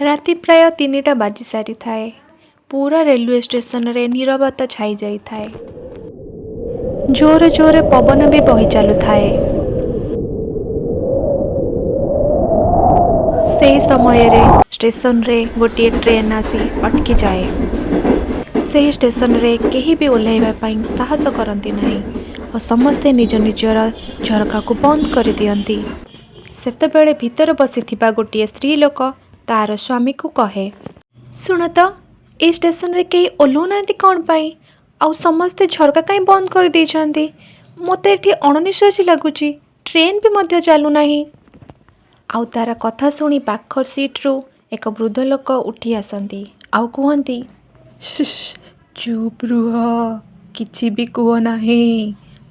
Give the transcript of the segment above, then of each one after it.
ରାତି ପ୍ରାୟ 3ଟା ବାଜି ସାରିଥାଏ। ପୁରା ରେଲୱେ ଷ୍ଟେସନରେ ନୀରବତା ଛାଇ ଯାଇଥାଏ। ଜୋରେ ଜୋରେ ପବନ ବି ବହି ଚାଲୁଥାଏ। ସେହି ସମୟରେ ଷ୍ଟେସନରେ ଗୋଟିଏ ଟ୍ରେନ୍ ଆସି ଅଟକିଯାଏ। ସେହି ଷ୍ଟେସନରେ କେହି ବି ଓହ୍ଲାଇବା ପାଇଁ ସାହସ କରନ୍ତି ନାହିଁ ଓ ସମସ୍ତେ ନିଜ ନିଜର ଝରକାକୁ ବନ୍ଦ କରିଦିଅନ୍ତି। ସେତେବେଳେ ଭିତରେ ବସିଥିବା ଗୋଟିଏ ସ୍ତ୍ରୀ ଲୋକ ତାର ସ୍ୱାମୀକୁ କହେ, ଶୁଣ ତ, ଏଇ ଷ୍ଟେସନରେ କେହି ଓହ୍ଲଉନାହାନ୍ତି କ'ଣ ପାଇଁ? ଆଉ ସମସ୍ତେ ଝରକା କାହିଁ ବନ୍ଦ କରିଦେଇଛନ୍ତି? ମୋତେ ଏଠି ଅଣନିଶ୍ୱାସୀ ଲାଗୁଛି। ଟ୍ରେନ୍ ବି ମଧ୍ୟ ଚାଲୁନାହିଁ। ଆଉ ତାର କଥା ଶୁଣି ପାଖ ସିଟ୍ରୁ ଏକ ବୃଦ୍ଧ ଲୋକ ଉଠି ଆସନ୍ତି ଆଉ କୁହନ୍ତି, ଚୁପ୍ ରୁହ, କିଛି ବି କୁହ ନାହିଁ।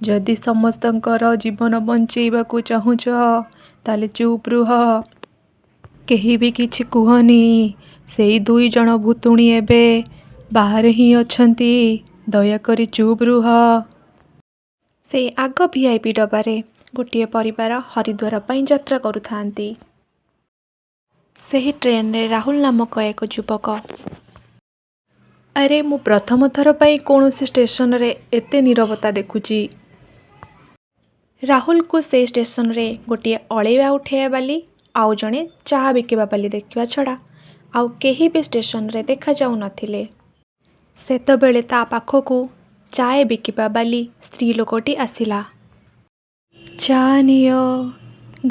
ଯଦି ସମସ୍ତଙ୍କର ଜୀବନ ବଞ୍ଚେଇବାକୁ ଚାହୁଁଛ, ତାହେଲେ ଚୁପ୍ ରୁହ, କେହି ବି କିଛି କୁହନି। ସେଇ 2 ଜଣ ଭୂତୁଣୀ ଏବେ ବାହାରେ ହିଁ ଅଛନ୍ତି। ଦୟାକରି ଚୁପ୍ ରୁହ। ସେଇ ଆଗ ଭିଆଇପି ଡବାରେ ଗୋଟିଏ ପରିବାର ହରିଦ୍ୱାର ପାଇଁ ଯାତ୍ରା କରୁଥାନ୍ତି। ସେହି ଟ୍ରେନରେ ରାହୁଲ ନାମକ ଏକ ଯୁବକ। ଆରେ, ମୁଁ ପ୍ରଥମ ଥର ପାଇଁ କୌଣସି ଷ୍ଟେସନରେ ଏତେ ନୀରବତା ଦେଖୁଛି। ରାହୁଲକୁ ସେଇ ଷ୍ଟେସନରେ ଗୋଟିଏ ଅଳିଆ ଉଠେଇବା ବାଲି ଆଉ ଜଣେ ଚାହା ବିକିବା ବାଲି ଦେଖିବା ଛଡ଼ା ଆଉ କେହି ବି ଷ୍ଟେସନରେ ଦେଖାଯାଉନଥିଲେ। ସେତେବେଳେ ତା ପାଖକୁ ଚାଏ ବିକିବା ବାଲି ସ୍ତ୍ରୀ ଲୋକଟି ଆସିଲା। ଚା ନିଅ,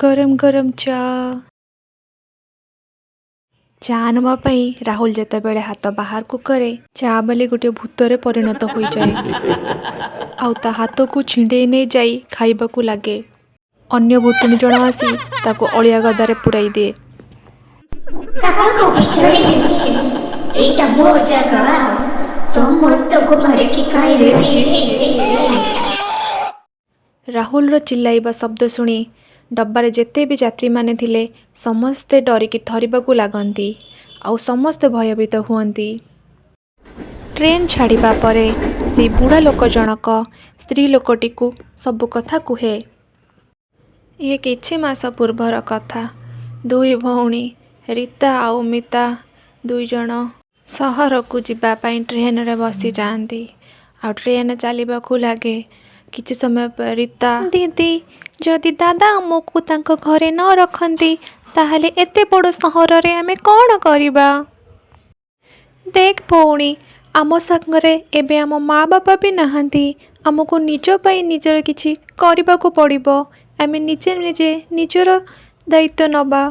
ଗରମ ଗରମ ଚା। ଚା ନେବା ପାଇଁ ରାହୁଲ ଯେତେବେଳେ ହାତ ବାହାରକୁ କରେ, ଚା ବାଲି ଗୋଟିଏ ଭୂତରେ ପରିଣତ ହୋଇଯାଏ ଆଉ ତା ହାତକୁ ଛିଣ୍ଡେଇ ନେଇ ଯାଇ ଖାଇବାକୁ ଲାଗେ। ଅନ୍ୟ ଭୂତୁଣୀ ଜଣ ଆସି ତାକୁ ଅଳିଆ ଗଦାରେ ପୁରାଇ ଦିଏ। କାହାକୁ ବି ଛାଡ଼ିବିନି, ଏଇଟା ମୋ ଜାଗା, ସମସ୍ତଙ୍କୁ ମାରିକି ଖାଇଦେବି। ରାହୁଲର ଚିଲ୍ଲାଇବା ଶବ୍ଦ ଶୁଣି ଡବାରେ ଯେତେ ବି ଯାତ୍ରୀମାନେ ଥିଲେ, ସମସ୍ତେ ଡରିକି ଥରିବାକୁ ଲାଗନ୍ତି ଆଉ ସମସ୍ତେ ଭୟଭୀତ ହୁଅନ୍ତି। ଟ୍ରେନ୍ ଛାଡ଼ିବା ପରେ ସେଇ ବୁଢ଼ା ଲୋକ ଜଣକ ସ୍ତ୍ରୀ ଲୋକଟିକୁ ସବୁ କଥା କୁହେ। ଇଏ କିଛି ମାସ ପୂର୍ବର କଥା। ଦୁଇ ଭଉଣୀ ରୀତା ଆଉ ମିତା 2 ଜଣ ସହରକୁ ଯିବା ପାଇଁ ଟ୍ରେନରେ ବସିଯାଆନ୍ତି ଆଉ ଟ୍ରେନ୍ ଚାଲିବାକୁ ଲାଗେ। କିଛି ସମୟ ପରେ ରୀତା, ଦିଦି, ଯଦି ଦାଦା ଆମକୁ ତାଙ୍କ ଘରେ ନ ରଖନ୍ତି, ତାହେଲେ ଏତେ ବଡ଼ ସହରରେ ଆମେ କ'ଣ କରିବା? ଦେଖ ଭଉଣୀ, ଆମ ସାଙ୍ଗରେ ଏବେ ଆମ ମା ବାପା ବି ନାହାନ୍ତି। ଆମକୁ ନିଜ ପାଇଁ ନିଜର କିଛି କରିବାକୁ ପଡ଼ିବ। ଆମେ ନିଜେ ନିଜେ ନିଜର ଦାୟିତ୍ୱ ନେବା।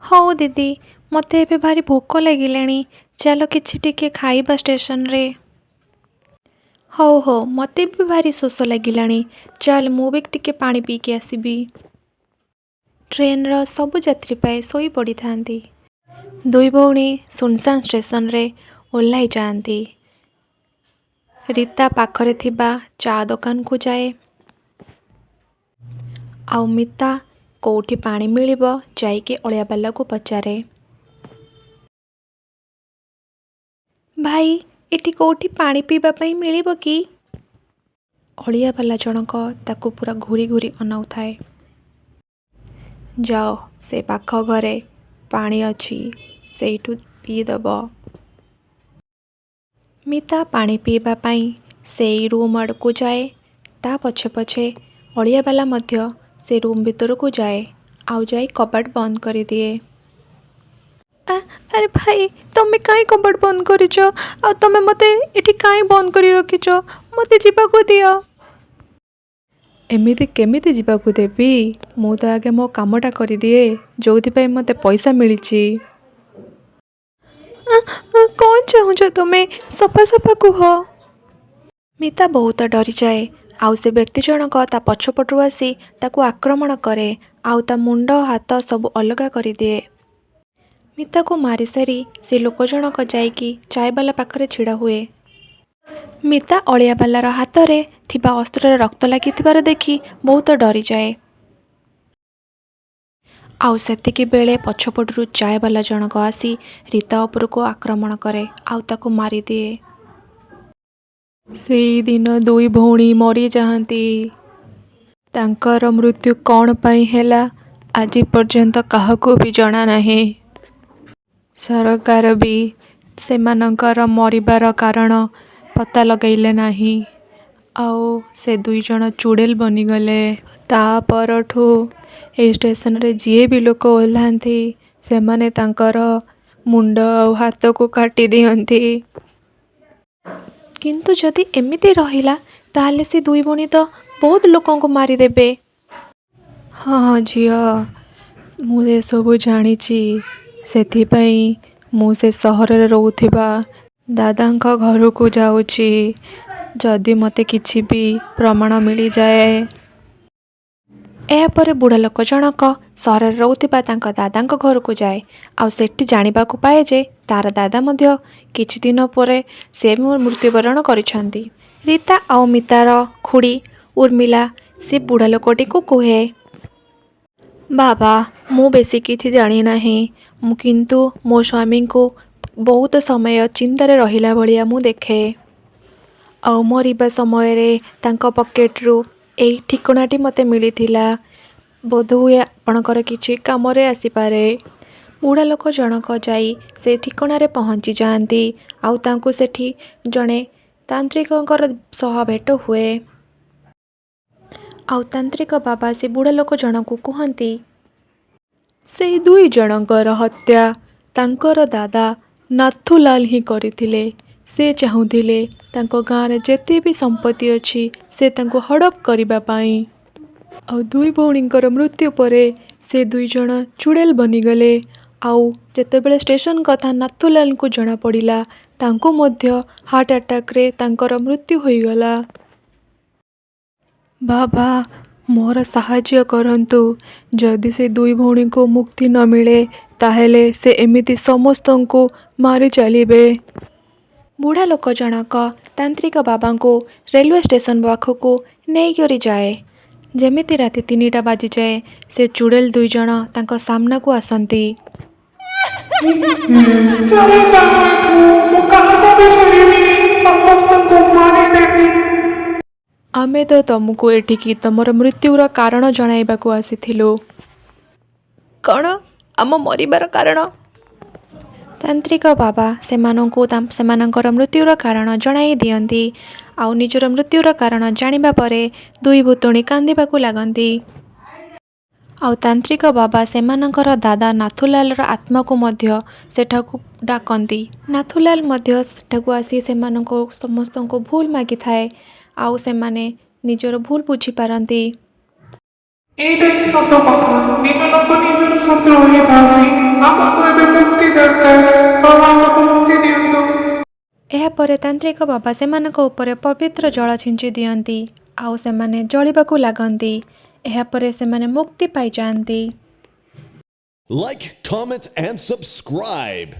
ହଉ ଦିଦି, ମୋତେ ଏବେ ଭାରି ଭୋକ ଲାଗିଲାଣି। ଚାଲ କିଛି ଟିକେ ଖାଇବା ଷ୍ଟେସନରେ। ହଉ ହଉ, ମୋତେ ବି ଭାରି ଶୋଷ ଲାଗିଲାଣି। ଚାଲ, ମୁଁ ବି ଟିକେ ପାଣି ପିଇକି ଆସିବି। ଟ୍ରେନ୍ର ସବୁ ଯାତ୍ରୀ ପ୍ରାୟ ଶୋଇ ପଡ଼ିଥାନ୍ତି। ଦୁଇ ଭଉଣୀ ସୁନସାନ ଷ୍ଟେସନରେ ଓହ୍ଲାଇ ଯାଆନ୍ତି। ରୀତା ପାଖରେ ଥିବା ଚା ଦୋକାନକୁ ଯାଏ ଆଉ ମିତା କେଉଁଠି ପାଣି ମିଳିବ ଯାଇକି ଅଳିଆବାଲାକୁ ପଚାରେ। ଭାଇ, ଏଠି କେଉଁଠି ପାଣି ପିଇବା ପାଇଁ ମିଳିବ କି? ଅଳିଆବାଲା ଜଣକ ତାକୁ ପୁରା ଘୁରି ଘୁରି ଅନାଉଥାଏ। ଯାଅ, ସେ ପାଖ ଘରେ ପାଣି ଅଛି, ସେଇଠୁ ପିଇଦେବ। ମିତା ପାଣି ପିଇବା ପାଇଁ ସେଇ ରୁମ୍ ଆଡ଼କୁ ଯାଏ। ତା ପଛେ ପଛେ ଅଳିଆବାଲା ମଧ୍ୟ ସେ ରୁମ୍ ଭିତରକୁ ଯାଏ ଆଉ ଯାଇ କବାଟ ବନ୍ଦ କରିଦିଏ। ଆରେ ଭାଇ, ତମେ କାହିଁ କବାଟ ବନ୍ଦ କରିଛ? ଆଉ ତମେ ମୋତେ ଏଠି କାହିଁ ବନ୍ଦ କରି ରଖିଛ? ମୋତେ ଯିବାକୁ ଦିଅ। ଏମିତି କେମିତି ଯିବାକୁ ଦେବି? ମୁଁ ତ ଆଗେ ମୋ କାମଟା କରିଦିଏ, ଯେଉଁଥିପାଇଁ ମୋତେ ପଇସା ମିଳିଛି। କ'ଣ ଚାହୁଁଛ ତୁମେ? ସଫା ସଫା କୁହ। ମିତା ବହୁତ ଡରିଯାଏ ଆଉ ସେ ବ୍ୟକ୍ତି ଜଣକ ତା ପଛପଟରୁ ଆସି ତାକୁ ଆକ୍ରମଣ କରେ ଆଉ ତା ମୁଣ୍ଡ, ହାତ ସବୁ ଅଲଗା କରିଦିଏ। ମିତାକୁ ମାରିସାରି ସେ ଲୋକ ଜଣକ ଯାଇକି ଚାଏବାଲା ପାଖରେ ଛିଡ଼ା ହୁଏ। ମିତା ଅଳିଆବାଲାର ହାତରେ ଥିବା ଅସ୍ତ୍ରରେ ରକ୍ତ ଲାଗିଥିବାର ଦେଖି ବହୁତ ଡରିଯାଏ। ଆଉ ସେତିକି ବେଳେ ପଛପଟରୁ ଚାଏବାଲା ଜଣକ ଆସି ରୀତା ଉପରକୁ ଆକ୍ରମଣ କରେ ଆଉ ତାକୁ ମାରିଦିଏ। ସେଇଦିନ ଦୁଇ ଭଉଣୀ ମରିଯାଆନ୍ତି। ତାଙ୍କର ମୃତ୍ୟୁ କ'ଣ ପାଇଁ ହେଲା, ଆଜି ପର୍ଯ୍ୟନ୍ତ କାହାକୁ ବି ଜଣା ନାହିଁ। ସରକାର ବି ସେମାନଙ୍କର ମରିବାର କାରଣ ପତା ଲଗାଇଲେ ନାହିଁ। ଆଉ ସେ ଦୁଇଜଣ ଚୁଡ଼େଲ ବନିଗଲେ। ତା ପରଠୁ ଏଇ ଷ୍ଟେସନରେ ଯିଏ ବି ଲୋକ ଓହ୍ଲାନ୍ତି, ସେମାନେ ତାଙ୍କର ମୁଣ୍ଡ ଆଉ ହାତକୁ କାଟି ଦିଅନ୍ତି। କିନ୍ତୁ ଯଦି ଏମିତି ରହିଲା, ତାହେଲେ ସେ ଦୁଇ ଭଉଣୀ ତ ବହୁତ ଲୋକଙ୍କୁ ମାରିଦେବେ। ହଁ ହଁ ଝିଅ, ମୁଁ ଏସବୁ ଜାଣିଛି। ସେଥିପାଇଁ ମୁଁ ସେ ସହରରେ ରହୁଥିବା ଦାଦାଙ୍କ ଘରକୁ ଯାଉଛି, ଯଦି ମୋତେ କିଛି ବି ପ୍ରମାଣ ମିଳିଯାଏ। ଏହାପରେ ବୁଢ଼ା ଲୋକ ଜଣକ ସହରରେ ରହୁଥିବା ତାଙ୍କ ଦାଦାଙ୍କ ଘରକୁ ଯାଏ ଆଉ ସେଠି ଜାଣିବାକୁ ପାଏ ଯେ ତାର ଦାଦା ମଧ୍ୟ କିଛି ଦିନ ପରେ ସେ ବି ମୃତ୍ୟୁବରଣ କରିଛନ୍ତି। ରୀତା ଆଉ ମିତାର ଖୁଡ଼ି ଉର୍ମିଲା ସେ ବୁଢ଼ା ଲୋକଟିକୁ କୁହେ, ବାବା, ମୁଁ ବେଶୀ କିଛି ଜାଣିନାହିଁ। ମୁଁ କିନ୍ତୁ ମୋ ସ୍ୱାମୀଙ୍କୁ ବହୁତ ସମୟ ଚିନ୍ତାରେ ରହିଲା ଭଳିଆ ମୁଁ ଦେଖେ। ଆଉ ମରିବା ସମୟରେ ତାଙ୍କ ପକେଟରୁ ଏଇ ଠିକଣାଟି ମୋତେ ମିଳିଥିଲା। ବୋଧହୁଏ ଆପଣଙ୍କର କିଛି କାମରେ ଆସିପାରେ। ବୁଢ଼ା ଲୋକ ଜଣକ ଯାଇ ସେ ଠିକଣାରେ ପହଞ୍ଚି ଯାଆନ୍ତି ଆଉ ତାଙ୍କୁ ସେଠି ଜଣେ ତାନ୍ତ୍ରିକଙ୍କର ସହ ଭେଟ ହୁଏ। ଆଉ ତାନ୍ତ୍ରିକ ବାବା ସେ ବୁଢ଼ା ଲୋକ ଜଣକୁ କୁହନ୍ତି, ସେଇ ଦୁଇ ଜଣଙ୍କର ହତ୍ୟା ତାଙ୍କର ଦାଦା ନାଥୁଲାଲ ହିଁ କରିଥିଲେ। ସେ ଚାହୁଁଥିଲେ ତାଙ୍କ ଗାଁରେ ଯେତେ ବି ସମ୍ପତ୍ତି ଅଛି, ସେ ତାଙ୍କୁ ହଡ଼ପ କରିବା ପାଇଁ। ଆଉ ଦୁଇ ଭଉଣୀଙ୍କର ମୃତ୍ୟୁ ପରେ ସେ ଦୁଇ ଜଣ ଚୁଡ଼େଲ ବନିଗଲେ। ଆଉ ଯେତେବେଳେ ଷ୍ଟେସନ କଥା ନାଥୁଲାଲଙ୍କୁ ଜଣାପଡ଼ିଲା, ତାଙ୍କୁ ମଧ୍ୟ ହାର୍ଟ ଆଟାକରେ ତାଙ୍କର ମୃତ୍ୟୁ ହୋଇଗଲା। ବାବା, ମୋର ସାହାଯ୍ୟ କରନ୍ତୁ। ଯଦି ସେ ଦୁଇ ଭଉଣୀଙ୍କୁ ମୁକ୍ତି ନ ମିଳେ, ତାହେଲେ ସେ ଏମିତି ସମସ୍ତଙ୍କୁ ମାରି ଚାଲିବେ। ବୁଢ଼ା ଲୋକ ଜଣକ ତାନ୍ତ୍ରିକ ବାବାଙ୍କୁ ରେଲୱେ ଷ୍ଟେସନ ପାଖକୁ ନେଇକରି ଯାଏ। ଯେମିତି ରାତି 3ଟା ବାଜିଯାଏ, ସେ ଚୁଡ଼େଲ ଦୁଇ ଜଣ ତାଙ୍କ ସାମ୍ନାକୁ ଆସନ୍ତି। ଚାଲ ଯାଅ ଏଠୁ। ମୁଁ କାହାକୁ ବି ଛାଡ଼ିବିନି, ସମସ୍ତଙ୍କୁ ମାରିଦେବି। ଆମେ ତ ତମକୁ ଏଠିକି ତମର ମୃତ୍ୟୁର କାରଣ ଜଣାଇବାକୁ ଆସିଥିଲୁ। କ'ଣ ଆମ ମରିବାର କାରଣ? ତାନ୍ତ୍ରିକ ବାବା ସେମାନଙ୍କୁ ସେମାନଙ୍କର ମୃତ୍ୟୁର କାରଣ ଜଣାଇ ଦିଅନ୍ତି। ଆଉ ନିଜର ମୃତ୍ୟୁର କାରଣ ଜାଣିବା ପରେ ଦୁଇ ଭୂତୁଣୀ କାନ୍ଦିବାକୁ ଲାଗନ୍ତି। ଆଉ ତାନ୍ତ୍ରିକ ବାବା ସେମାନଙ୍କର ଦାଦା ନାଥୁଲାଲର ଆତ୍ମାକୁ ମଧ୍ୟ ସେଠାକୁ ଡାକନ୍ତି। ନାଥୁଲାଲ ମଧ୍ୟ ସେଠାକୁ ଆସି ସେମାନଙ୍କୁ ସମସ୍ତଙ୍କୁ ଭୁଲ ମାଗିଥାଏ ଆଉ ସେମାନେ ନିଜର ଭୁଲ ବୁଝିପାରନ୍ତି। ଏଇଟା ହିଁ ସତ କଥା। ନିଜ ଲୋକ ନିଜର ଶତ୍ରୁ ହୋଇଥାନ୍ତି। ଆମକୁ ଏବେ ମୁକ୍ତି ଦରକାର। ବାବା, ଆମକୁ ମୁକ୍ତି ଦିଅନ୍ତୁ। ଏହାପରେ ତାନ୍ତ୍ରିକ ବାବା ସେମାନଙ୍କ ଉପରେ ପବିତ୍ର ଜଳ ଛିଞ୍ଚି ଦିଅନ୍ତି ଆଉ ସେମାନେ ଜଳିବାକୁ ଲାଗନ୍ତି। ଏହାପରେ ସେମାନେ ମୁକ୍ତି ପାଇଯାଆନ୍ତି। Like, comment, and subscribe.